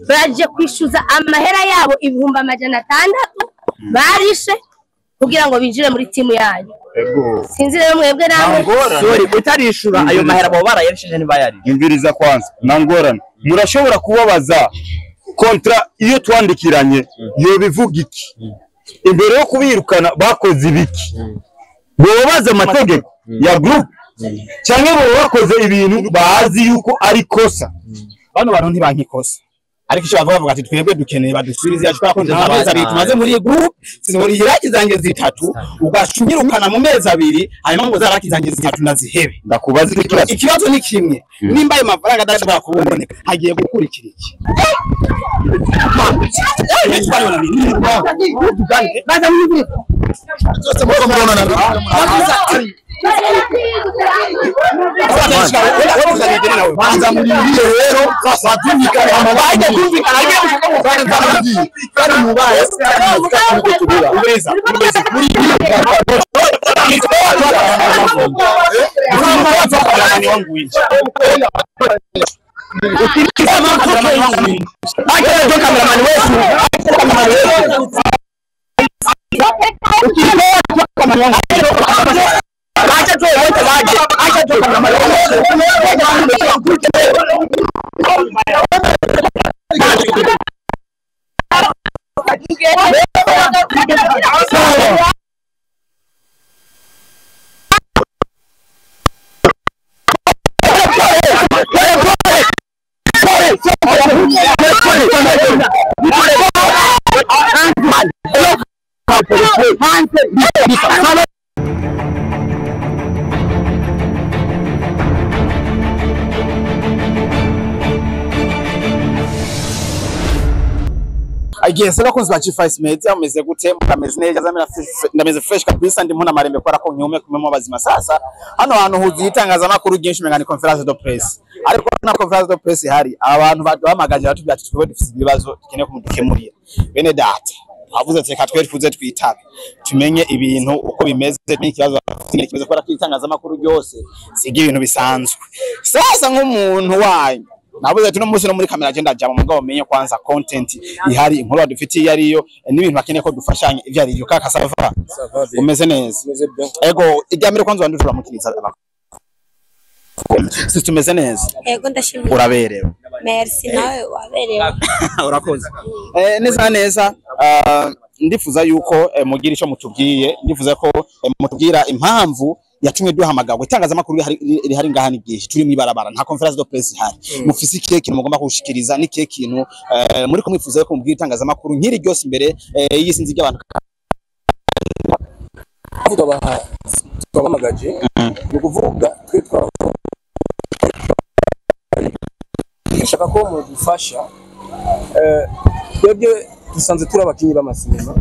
Baje kwishyuza amahera yabo 600,000 barishe kugira ngo binjire muri timu yanyu. Sinzi rero mwebwe namwe sorry utarishura ayo mahera bo barayarishije ntibayari. Yumviriza kwanza nangorana murashobora kubabaza kontra iyo twandikiranye yo bivuga iki imbere yo kubirukana bakoze ibiki bobaza amategeko ya group cyangwa bo bakoze ibintu bazi yuko ari kosa. Bano bantu ntibankikosa ariko icyo bavuga ati twebwe dukeneye badusubirize yacu kwa nta mezi abiri tumaze muri group sinori irakizange zitatu ugashunyirukana mu mezi abiri hanyuma ngo zarakizange zitatu nazihebe. Ndakubaza ikibazo, ikibazo ni kimwe nimba ayo mafaranga adashobora kuboneka hagiye gukurikira iki? Banza murindire rero batumvikana amabaye kumvikana kandi mubaye Yes, abakunzi ba G5 Media mumeze gute? Mukameze neza, ndameze fresh kabisa, ndi muna marembe kwa ko nyume kumemo bazima. Sasa hano hantu huzi itangazamakuru ryinshi menga ni conference de presse, ariko na conference de presse hari abantu baduhamagaje batubwira ati twebwe dufite ibibazo dukeneye kumudukemurira. Bene data avuze ati reka twe twitabe tumenye ibintu uko bimeze n'ikibazo kimeze kubera ko itangazamakuru ryose siga ibintu bisanzwe. Sasa nk'umuntu wanyu nabuze ati no munsi no muri kamera agenda jama mugabo menye kwanza content ihari inkuru badufitiye ariyo n'ibintu bakeneye ko dufashanye ivyo ari byo. Kaka sava umeze neza? Ego ijya kwanza wandutura mukiriza si tumeze neza? Ego ndashimye. Uraberewe. Merci nawe waberewe. Urakoze. Neza neza ndifuza yuko mugira ico mutubwiye, ndifuza ko mutubwira impamvu yatumye duhamagagwa. Itangazamakuru rihari ngaha ni byinshi, turi mwibarabara nta conference de presse ihari. Mufise ikihe kintu mugomba kushikiriza, ni kihe kintu muri ko mwifuza ko mubwira itangazamakuru nkiri ryose imbere y'isinzi ry'abantu? Twabahamagaje ni ukuvuga twe dushaka ko mudufasha. Twebwe dusanzwe turi abakinyi b'amasinema,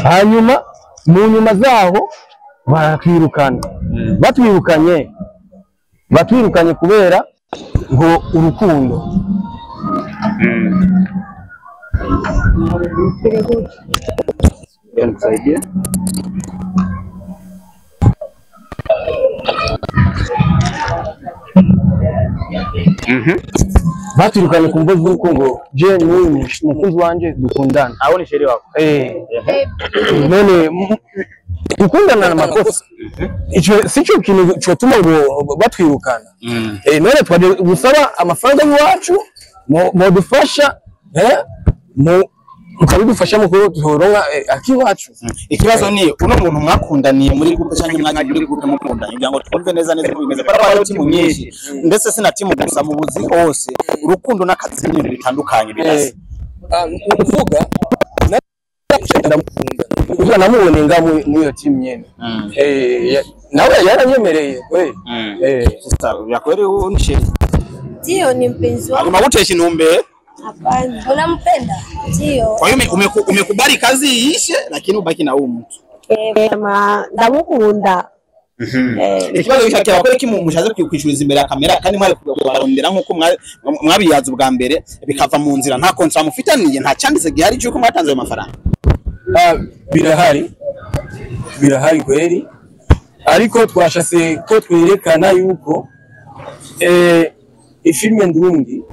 hanyuma mu nyuma zaho baratwirukana. Batwirukanye kubera ngo urukundo. Batwirukanye ku mvo z'uko ngo je n'uyu mukunzi wanje dukundana. Aho ni sheri wako? None Gukundana na makosa ico sico kintu cotuma ngo batwirukana. None twaje gusaba amafaranga y'iwacu modufasha mukabidufasha mu kuronka akiwacu. Ikibazo ni uno muntu mwakundaniye muri groupe cyangwa mwagiye muri groupe mukundanye kugira ngo twumve neza neza uko bimeze, kubera ko hariho timu nyinshi ndetse sina timu gusa mu buzi hose urukundo n'akazi ni ibintu bitandukanye birasa. Ni ukuvuga ndamukunda kuvuga namubonye nga muri iyo timu nyene, nawe yaranyemereye. Sister, yakweri unishe Ndio, ni mpenzi wangu. Aguma gutesha intumbero? Hapana. Unampenda? Ndio. Kwa hiyo umekubali kazi iishe lakini ubaki na huyu mtu. Ndamukunda. Ikibazo gishakira bakore ki mushaze kwishuriza imbere ya kamera kandi mwari kubarondera nkuko mwabiyaza ubwa mbere bikava mu nzira, nta contrat mufitaniye, nta cyanditse gihari cyuko mwatanze ayo mafaranga. Birahari kweli, ariko twashase ko twerekana yuko ifilme ndundi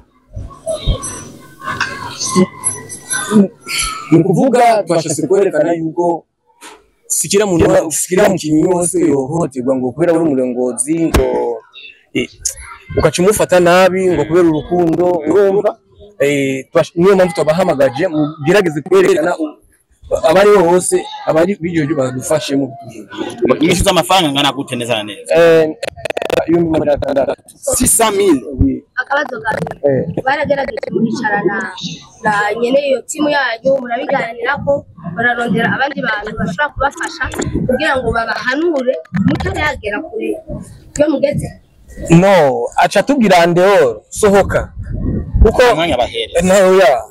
ni ukuvuga twashase kwerekana yuko sikira muntu sikira mukinyi wose yohohoterwa ngo kubera uri umurongozi ngo ukaca umufata nabi ngo kubera urukundo, urumva. Niyo mpamvu twabahamagaje mugerageze kwerekana abari bose abari bijoje badufashe mu Mwishyuza amafaranga ngana gute neza na neza? 600,000. 600,000. Akabazo gato, baragerageje muricarana na nyene iyo timu yanyu murabiganirako, bararondera abandi bantu bashobora kubafasha kugira ngo babahanure mutaragera kure iyo mugeze? No, aca tubwira ndeoro sohoka kuko umwanya bahereza no ya,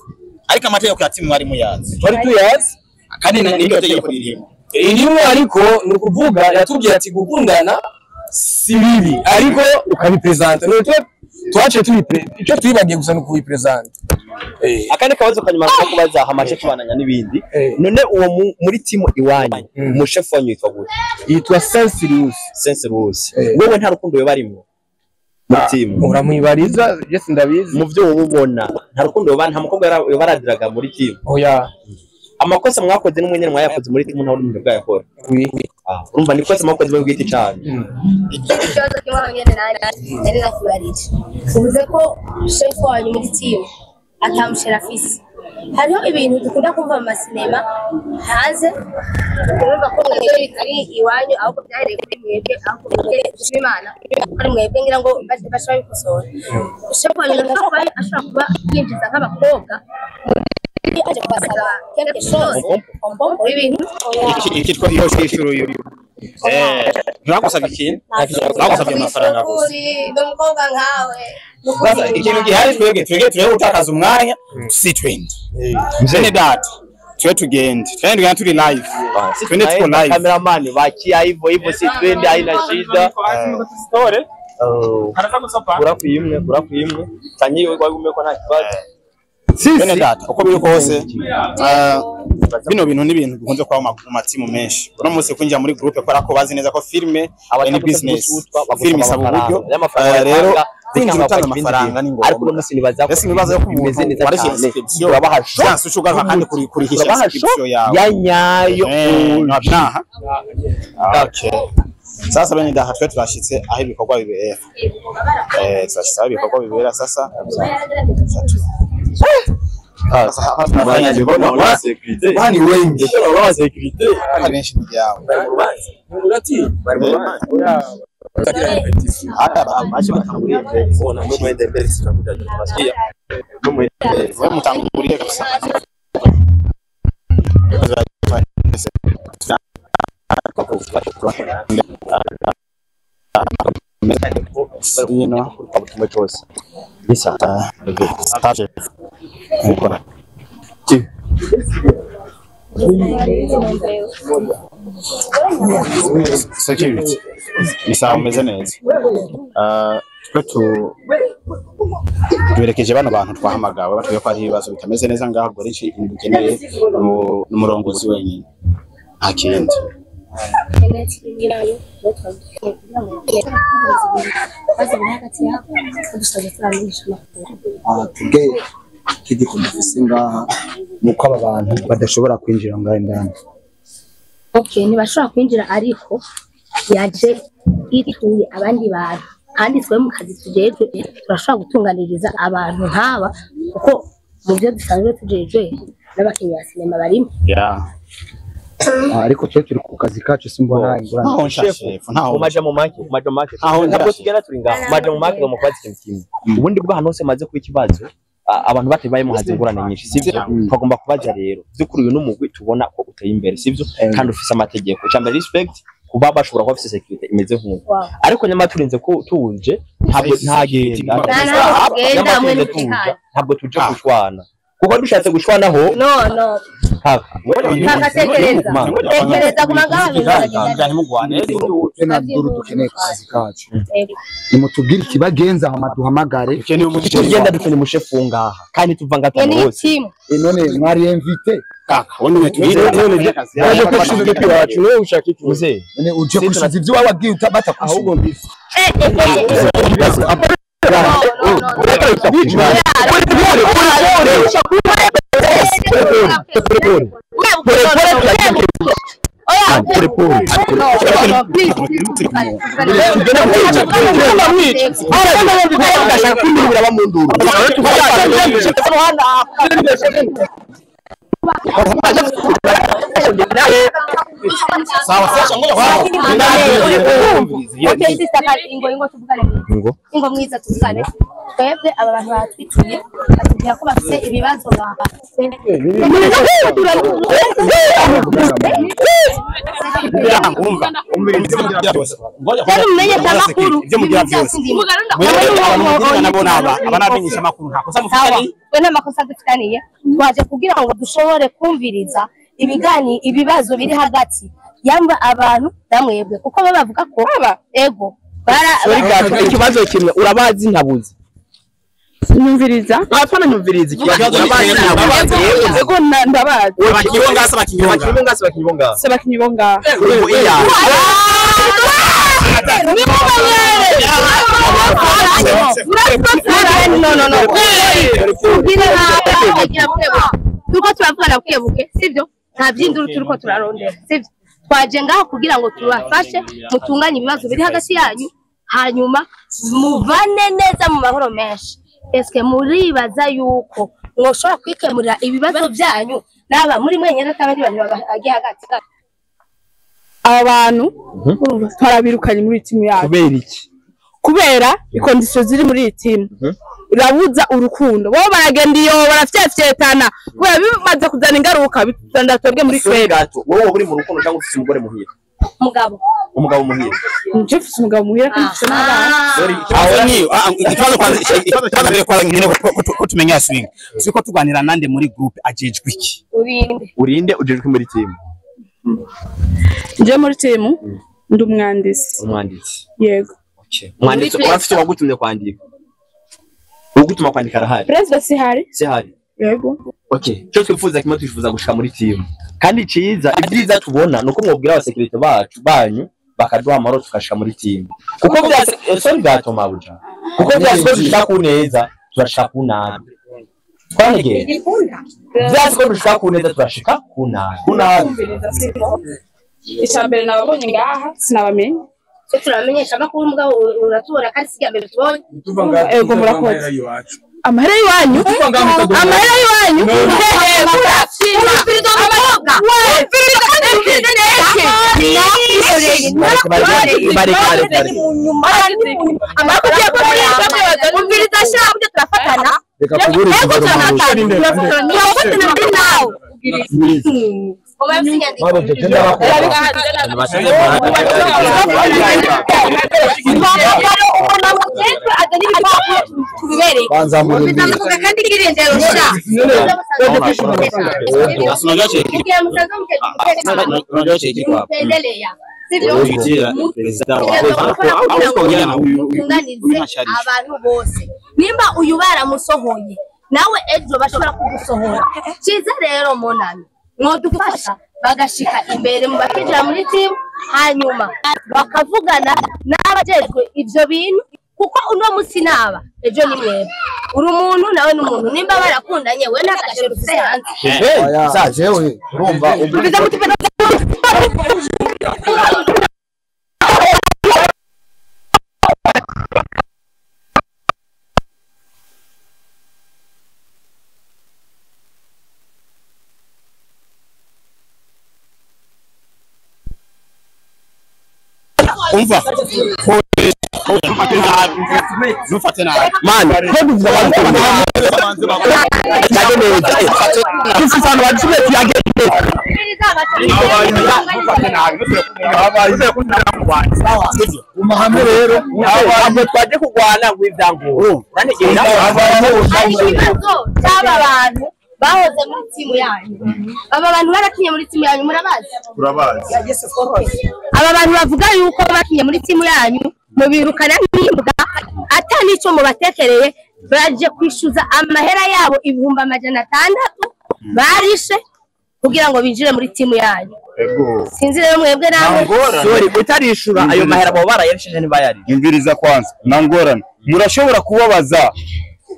ariko amategeko ya timu mwari muyazi, twari tuyazi kandi n'iryo tegeko ririmo rimwe, ariko ni ukuvuga yatubwiye ati gukundana si bibi ariko ukabipresenta. None twaciye icyo twibagiye gusa ni ukubipresenta. Akandi kabazo kanyuma ko kubaza hamace tubananya n'ibindi. None uwo muri timu iwanyu umushefu wanyu yitwa gute? Yitwa Sensirius. Sensirius. Wewe nta rukundo yobarimo muri timu? Uramwibariza, je ndabizi. Mu byo wowe ubona nta rukundo yoba, nta mukobwa yobaradiraga muri timu? Oya. Amakosa mwakoze n'umwe mwayakoze muri timu nta wundi bwayakora. Urumva ni kosa mwakoze mu bwite cyane. Ikibazo kimwe nyene nari nakibarije, uvuze ko chef wanyu muri timu atamushera afise. Hariho ibintu dukunda kumva mu masinema hanze, urumva ko mwebwe bitari iwanyu ahubwo byahereye kuri mwebwe, ahubwo mwebwe dushima Imana ari mwebwe ngira ngo bashobora bikosora. Chef wanyu ashobora kuba yinjiza nk'abakobwa aje kubasaba quelque chose ibintu ikitwa iyo shishuru yo ntibagusabye ikintu, bagusabye amafaranga gusa. N'umukobwa nkawe Sasa ikintu gihari twebwe twebwe gutakaza umwanya si twende bene data twe tugende twende turi live twende tuko live cameraman bakia hivyo hivyo, si twende haina shida. Kura kuimwe tanyiwe kwagume ko nta kibazo. Bene data uko biri kose bino bintu ni ibintu bikunze kuba mu matimu menshi. Uno munsi kwinjira muri groupe kubera ko bazi neza ko filme ni business, filme isaba uburyo, rero kwinjira utanga amafaranga ni ngombwa. Ariko uno munsi nibaza ko nibaza ko bimeze neza cyane, turabaha chance ugaruka kandi kurihisha inscription yawe ya nyayo. Okay. Sasa bene data twe turashitse aho ibikorwa bibera. Turashitse aho ibikorwa bibera sasa. Bani wengi Security ni sawa, umeze neza. Twe tuberekeje bano bantu twahamagawe batubwiye ko hari ibibazo bitameze neza ngaho, ubwo rero ikintu dukeneye n'umurongozi wenyine nta kindi. Twebwe itegeko dufise ngaha ni uko aba bantu badashobora kwinjira ngaho indani. Okay, ntibashobora kwinjira ariko yaje yituye abandi bantu kandi twe mu kazi tujejwe turashobora gutunganiriza abantu nk'aba kuko mu byo dusanzwe tujejwe n'abakinnyi ba sinema barimo. Ariko twe turi ku kazi kacu simbona ingorane. Ntaho shefu, ntaho. Umaje mu make, umaje mu make. Ntabwo tugera turi ngaho. Umaje mu make ngo mukubaze ikintu kimwe. Ubundi bwo ahantu hose maze kuba ikibazo abantu batabaye muhaze ingorane nyinshi, sivyo? Twagomba kubaza rero by'ukuri uyu n'umugwi tubona ko uteye imbere, sivyo? Kandi ufise amategeko. Icambere respect kuba bashobora kuba bafise security imeze nk'uko. Ariko nyamara turinze ko tuje ntabwo ntagenda. Ntabwo tuje gushwana. Kuko dushatse gushwanaho no no. Tekereza kumagaba bintu dukeneye ku kazi kacu. Nimutubwire ikibagenza hama duhamagare. Tugenda dukeneye umushefu ngaha kandi tuva ngatano hose. None mwari invité kaka wone waje kwishyuza ibyo wacu wewe ushaka iki muze none uje kwishyuza ibyo wabagiye utabata ahubwo mbisi. Ingo mwiza tuvugane. Twebwe aba bantu batwituye batubwira ko bafite ibibazo bafite. We nta makosa dufitaniye, twaje kugira ngo dushobore kumviriza ibigani ibibazo biri hagati yamba abantu namwebwe kuko bo bavuga ko ego ikibazo kimwe urabazi ntabuzi nyumviriza apana nyumviriza ikibazo urabazi ego ndabazi abakinyonga se abakinyonga se bakinyonga turiko turavugana bukebuke sivyo nta by'induru turiko turarondera sivyo twaje ngaho kugira ngo tubafashe mutunganye ibibazo biri hagati yanyu hanyuma muvane neza mu mahoro menshi. Eske muribaza yuko mwoshobora kwikemurira ibibazo byanyu naba muri mwenyene atabandi bantu bagiye hagati? Aba bantu twarabirukanye muri timu yacu kubera iki? Kubera ikondisiyo ziri muri iyi timu irabuza urukundo, bo baragenda iyo barafyefyetana kubera bimaze kuzana ingaruka bituzanira twebwe muri twebwe. Wowe uri mu rukundo cyangwa ufite umugore muhira? Umugabo. Umugabo muhira. Nje mfite umugabo muhira kandi mfite n'abana. Aho ni ikibazo kwanza ikibazo mbere kwa ngine ko tumenya swing. Siko tuganira nande muri group ajejwe iki? Urinde. Urinde ujejwe muri team. Nje muri team ndi umwanditsi. Umwanditsi. Yego. Okay. Umwanditsi urafite wagutumye kwandika. Ugutuma kwandika arahari. President sihari. Sihari. Yego. Okay. Cyo twifuza kimwe twifuza gushika muri team. Kandi ciza ibyiza tubona nuko mwobwira aba security bacu banyu bakaduha amahoro tukashika muri team. Kuko bya sorry gato mabuja. Kuko bya dushaka ku neza turashika ku nabi. Twanegeye. Bya dushaka ku neza turashika ku nabi. Ku nabi. Icambere nababonye ngaha sinabamenye. Cyo turamenyesha amakuru mugabo uratubona kandi siga mbere tubonye. Ego murakoze. Amahera y'iwanyu amahera y'iwanyu Abantu bose nimba uyu baramusohoye nawe ejo bashobora kugusohora. Cyiza rero monami mwodufasha bagashika imbere mu bakinjira muri team hanyuma bakavugana n'abajejwe ivyo bintu kuko uno musi naba ejo ni mwebwe uri umuntu nawe n'umuntu nimba barakundanye we n'agashero ufise hanze. Oya jewe urumva Umva nufate nabi man ko bivuga Umahame rero ntabwo twaje kurwana ngo ivyangura Hari ikibazo cy'aba bantu bahoze muri timu yanyu. Aba bantu barakinye muri timu yanyu murabazi? Turabazi. Aba bantu bavuga yuko bakinye muri timu yanyu mubirukana nk'imbwa ata n'icyo mubatekereye, baje kwishyuza amahera yabo 600,000 barishe kugira ngo binjire muri timu yanyu. Ego. Sinzi rero mwebwe namwe. Sorry, utarishura ayo mahera bo barayarishije ntibayari. Yumviriza kwanza, nangorane. Murashobora kubabaza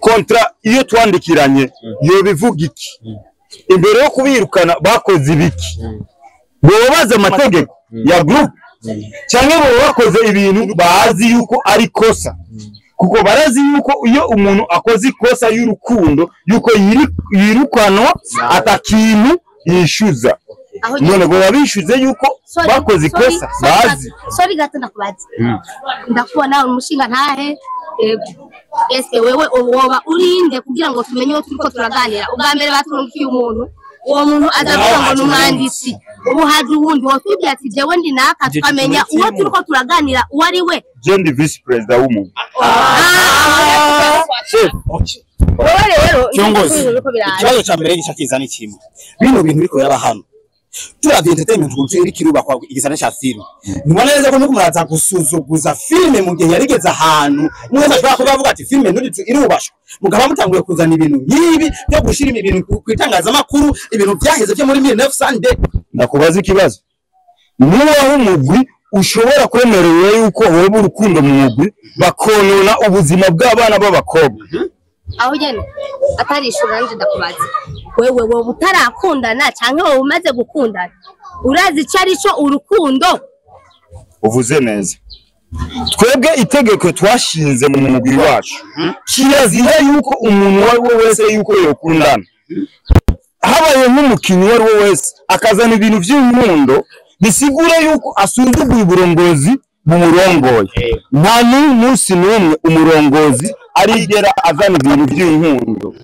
kontra iyo twandikiranye yobivuga iki? Imbere yo kubirukana bakoze ibiki? Bobaza amategeko ya group cyangwa bo bakoze ibintu bazi yuko ari kosa. Kuko barazi yuko iyo umuntu akoze ikosa y'urukundo yuko yirukanwa atakintu yishyuza. None ngo babishyuze yuko bakoze ikosa bazi. Sorry gato ndakubaza. Ndakubona umushinga ntahe. Yego. Ese wewe woba urinde kugira ngo tumenye uwo turiko turaganira. Ubwa mbere baturungikiye umuntu, uwo muntu azavuga ngo ni umwanditsi. Ubu haje uwundi wotubwira ati jewe ndi naka, tukamenya uwo turiko turaganira uwo ari we. Je ndi vice president w'umuntu. Chef. Wowe rero Kiongozi, ikibazo ca mbere gica kizana kimwe. Bino bintu biriko biraba hano. Turavye entertainment ukuntu iri kirubakwa igisata ca filime. Ntubona neza ko nuko muraza gusuzuguza filime mu gihe yarigeze ahantu. Mwese ashobora kuba avuga ati filime nturi irubashwa. Mugaba mutanguye kuzana ibintu nk'ibi byo gushira ibintu ku itangazamakuru, ibintu byaheze byo muri 1900. Ndakubaza ikibazo. Niba umugwi ushobora kwemerewe yuko woba urukundo mu mugwi bakonona ubuzima bw'abana b'abakobwa. Aho nyene atarishura nje ndakubaza. Wewe wowe utarakundana canke wowe umaze gukundana, urazi ico ari cyo urukundo? Uvuze neza. Twebwe itegeko twashinze mu mugwi wacu kirazira yuko umuntu uwo ari we wese yuko yokundana. Habaye nk'umukinyi uwo ari we wese akazana ibintu vy'urukundo bisigura yuko asuzuguye uburongozi bumurongoye. Nta n'umunsi n'umwe umurongozi arigera azana ibintu by'inkundo.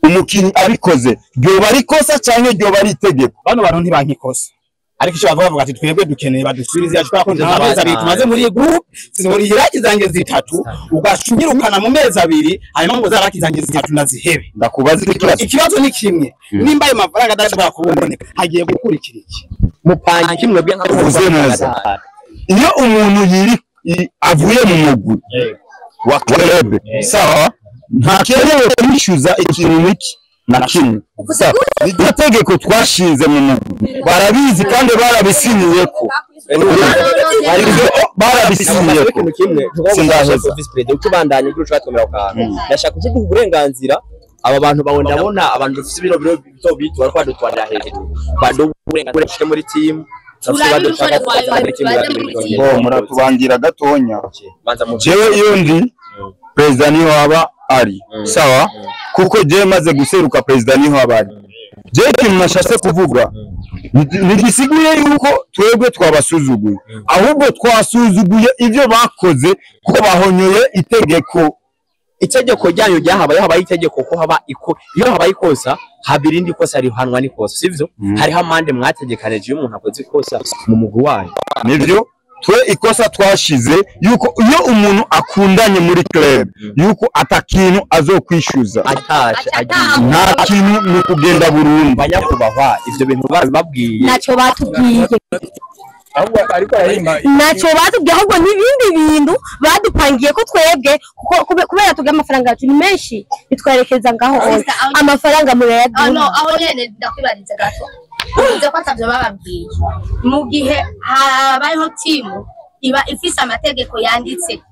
Umukinyi abikoze ryoba ari ikosa canke ryoba ari itegeko. Bano bantu ntibankikosa. Ariko icyo bavuga ati twebwe dukeneye badusubize yacu twakunda amezi abiri tumaze muri group sinori irakizange zitatu ugashunyirukana mu mezi abiri hanyuma ngo zarakizange zitatu nazihebe. Ndakubaza ikibazo. Ikibazo ni kimwe, nimba ayo mafaranga adashobora kuboneka hagiye gukurikira iki? Mupange kimwe bwe nka Uvuze neza. Iyo umuntu yiri avuye mu mugwi wa club sawa, ntakenewe kwishyuza ikintu n'iki na kimwe. Iryo tegeko twashinze mu mugwi barabizi kandi barabisinyiye ko barabisinyiye ko sindaheza. Vice president utubandanye kuri ushaka kantu. Ndashaka kuvuga uburenganzira aba bantu bawe ndabona abantu bafite ibiro biro bito bito bariko badutwarira hejuru. Bado uburenganzira bashike muri team. Bo muratubangira gatonya. Jewe iyo ndi president niho aba ari sawa, kuko jewe maze guseruka president niho aba ari. Jewe ikintu nashatse kuvuga ntigisiguye yuko twebwe twabasuzuguye, ahubwo twasuzuguye ivyo bakoze kuko bahonyoye itegeko. Itegeko ryanyu ryahabaye habaye itegeko ko haba iko iyo habaye ikosa haba irindi kosa rihanwa n'ikosa, sivyo? Hariho amande mwategekanije iyo umuntu akoze ikosa mu mugwi wanyu. Nivyo twe ikosa twashize yuko iyo umuntu akundanye muri club yuko atakintu azokwishyuza atashe agiye nta kintu ni kugenda burundu. Banyakubahwa ivyo bintu bababwiye Ntacyo batubwiye. Ntacyo batubwiye ahubwo n'ibindi bintu badupangiye ko twebwe kuko kubera tubwe amafaranga yacu ni menshi bitwerekeza ngaho hose amafaranga murayaduha. No aho nyene ndakwibariza gato. Uvuze ko atavyo bababwiye. Mu gihe habayeho timu iba ifise amategeko yanditse.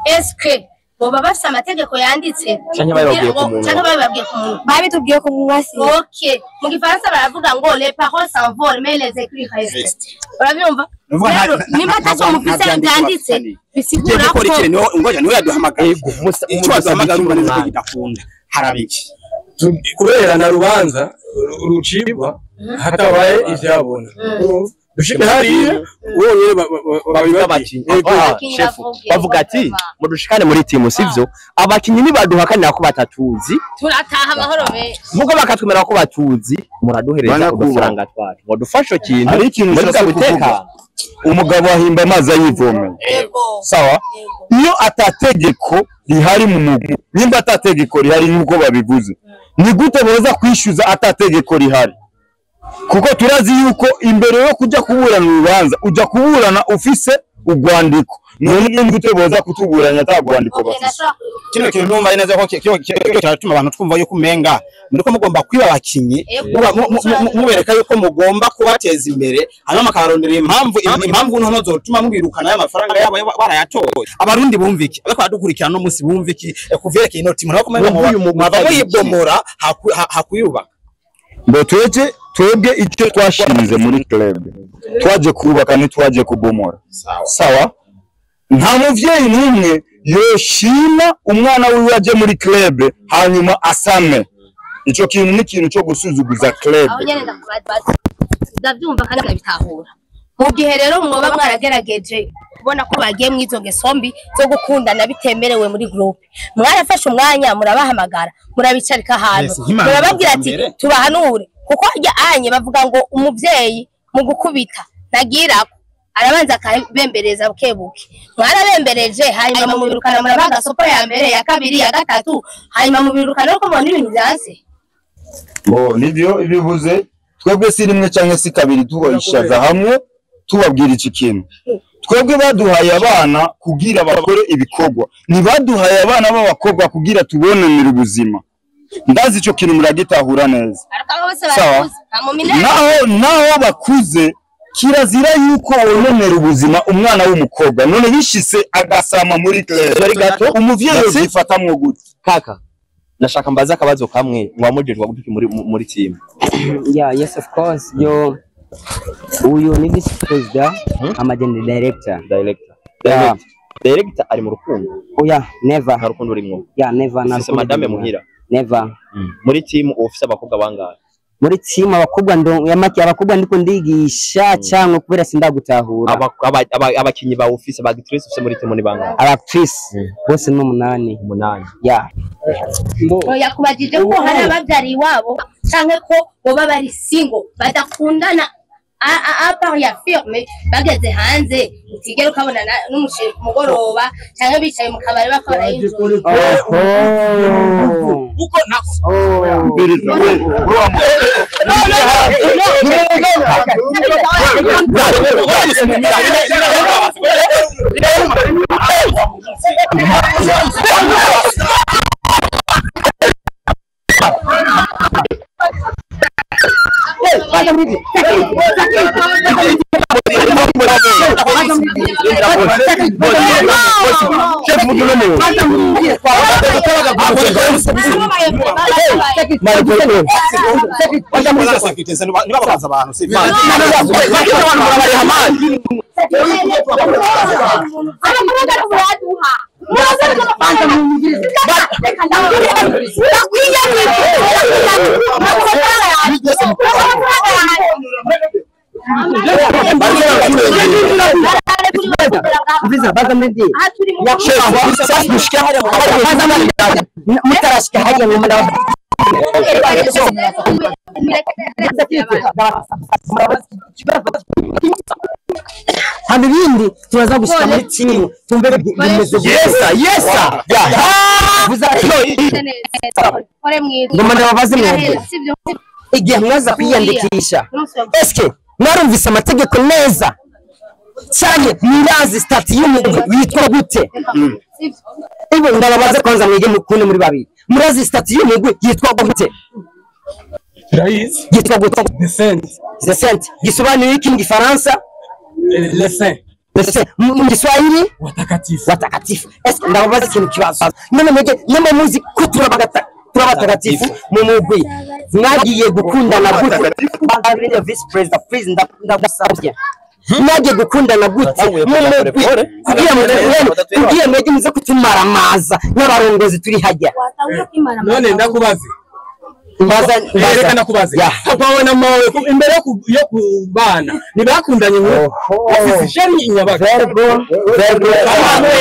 Eske Boba bafise amategeko yanditse Canke babibabwiye ku munwa. Canke babibabwiye ku munwa. Babitubwiye ku munwa si. Okay, mu gifaransa baravuga ngo les paroles s'envolent mais les écrits restent. Urabyumva? Rero nimba ataco mufise byanditse bisigura ko ngoja niwe yaduhamagaye. Icyo waduhamagara urumva neza ko kidakunda harabiki kubera na rubanza rucibwa hatabaye ivyabona. Dushike hariya wonyene abakinyi bavuga ati mudushikane muri timu, sivyo? Abakinyi nibaduhakanira ko batatuzi turataha amahoro menshi, muko bakatwemera ko batuzi, muraduhereza udufaranga twacu ngo dufashe ikintu. Hari ikintu muri guteka. Umugabo ahimba amazi ayivomeye. Sawa, iyo atategeko rihari mu mugwi, nimba atategeko rihari nkuko babivuze, ni gute boza kwishyuza atategeko rihari? Kuko turazi yuko imbere yo kujya kuburana urubanza ujya kuburana ufise urwandiko, none ni gute boza kutuburanya atagwandiko bafise? Kino kintu numva neza ko kiratuma abantu twumva yuko umenga muriko mugomba kwiba abakinyi, mubereka yuko mugomba kubateza imbere, hanyuma mukabarondera impamvu ntono zotuma mubirukana y'amafaranga yabo barayatoye. Abarundi bumva iki? Ariko badukurikirana no munsi bumva iki kuvyerekeye ino timu? Nako mwaba muyibomora hakuyubaka. Ngo twebwe icyo twashinze muri club twaje kubaka ntitwaje kubomora. Sawa, nta muvyeyi n'umwe yoshima umwana wiwe aje muri club hanyuma asame. Ico kintu ni ikintu cyo gusuzuguza club. Aho nyene ndakubaza, ndavyumva kandi ndabitahura. Mu gihe rero mwoba mwaragerageje kubona ko bagiye mwizo ngeso mbi zo gukundana bitemerewe muri groupe, mwarafashe umwanya murabahamagara, murabicarika ahantu, murababwira ati tubahanure, kuko harya anye bavuga ngo umuvyeyi mu gukubita nagirako arabanza akabembereza bukebuke. Mwarabembereje hanyuma mubirukana, murabaga sopo ya mbere, ya kabiri, ya gatatu, hanyuma mubirukana ko mubona ibintu vyanse. Bo nivyo ibivuze, twebwe si rimwe canke si kabiri tubayishaza hamwe tubabwira iki kintu. Twebwe baduhaye abana kugira bakore ibikorwa, ntibaduhaye abana b'abakobwa kugira tubonanire ubuzima. Ndazi ico kintu muragitahura neza. Sawa, naho bakuze kirazira yuko wononera ubuzima umwana w'umukobwa. None bishise agasama muri club, umuvyeyi yozifatamwo gute? Kaka, nashaka mbaza akabazo kamwe mwamujejwe gutuki muri team. Yeah, yes of course. Yo uyu ni vice president, amagenda director. Director ari mu rukundo? Oya, never. Nta rukundo rimwo? Yeah, never. Na madame muhira? Never. Muri team ufise abakobwa bangahe? Muri team abakobwa ndo yamaki abakobwa ndiko ndigisha cyangwa kubera sindagutahura. Abakinyi ba office ba actrice ufise muri team ni bangahe? Aba actrice bose ni 8. 8. Yeah. Oya, kubajije ko hari abavyari iwabo canke ko boba bari single badakundana a part ya firme, bageze hanze utigera ukabona n'umusheri ku mugoroba canke bicaye mu kabari bakora inzoga. Kuko Hano ibindi turaza gushika muri timu tumbe bimeze yesa yesa. Ngoma ndababaze mwebwe igihe mwaza kwiyandikisha, eske mwarumvise amategeko neza cyane? Murazi stati y'umugwi witwa gute? Ibo ndababaze kwanza mwige mukune muri babiri, murazi stati y'umugwi yitwa gute? Yitwa gute? The Saint. The Saint gisobanuye iki mu Gifaransa? Le Saint. Mu Kiswahili watakatifu. Watakatifu. Eske ndababaza ikintu kibazo. None mwege nyuma muzi ko turabatagatifu mu mugwi. Mwagiye gukundana gute? Vice President, please ndagusabye. Mwagiye gukundana gute mu mugwi? Kugira mwege muze kutumaramaza n'abarongozi turi hajya. None ndakubaze. Mbaza ndakubaze. Papa we na mawe imbere yo kubana ntibakundanye ngo afise sheri inyabaga. Verbo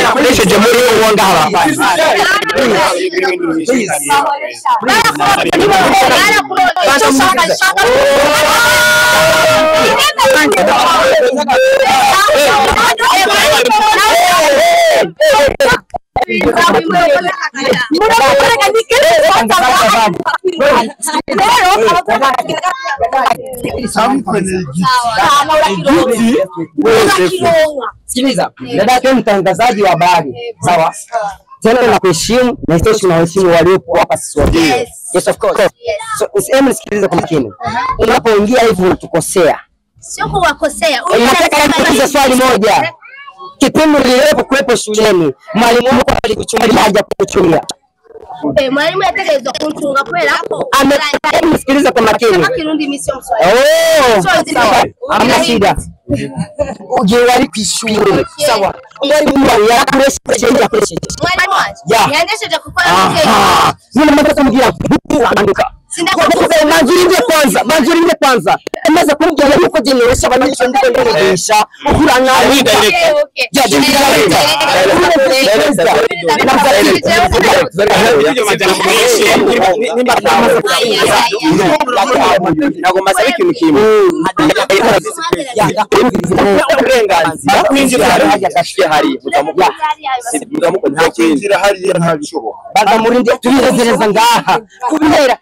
yakoresheje muri uwo ngaha. Sikiliza, dada yake mtangazaji wa habari, sawa? Tena na kuheshimu na isitoshe na waheshimu waliopo hapa sisi wote. Yes, of course. So, usisikilize kwa makini. Unapoingia hivi unatukosea. Sio kuwakosea. Unataka nikuulize swali moja. Kipindi nilipokuwepo shuleni, mwalimu wako alikuchunga haja kukuchunga? Mwalimu yategerezwa kunchunga kubera ko amesikiliza kwa makini. Kirundi mimi sio Mswahili. Oh, sawa. Hamna shida. Ugiye wari kwishuri. Sawa. Mwalimu yakoresheje yakoresheje. Mwalimu waje. Yaendesheje gukora muvyeyi. None maze kumubwira anduka. Manzurinde kwanza. Amaze kumubwira yuko generesha abanyeshuri ndiko ndigisha ukura nabi. Ya nagomba sabe ikintu kimwe uburenganzira kwinjira hariya kwinjira hariya ntabishoboka baza turihezereza ngaha kubera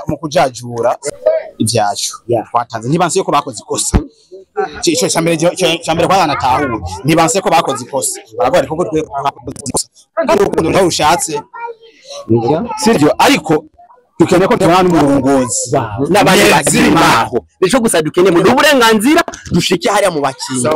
mu kujajura ibyacu twatanze ntibanse ko bakoze ikosa ico cyambere kwaranatahuye ntibanse ko bakoze ikosa baravuga ariko ko twe bakoze ikosa urukundo ntawe ushatse sivyo ariko dukeneye ko tubana n'umurongozi n'abandi bazimaho nico gusa dukeneye mu uburenganzira dushike hariya mu bakinyi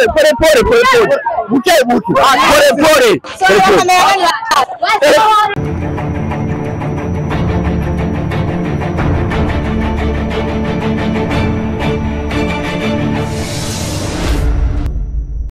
pole pole pole pole pole, buke buke, pole pole pole pole.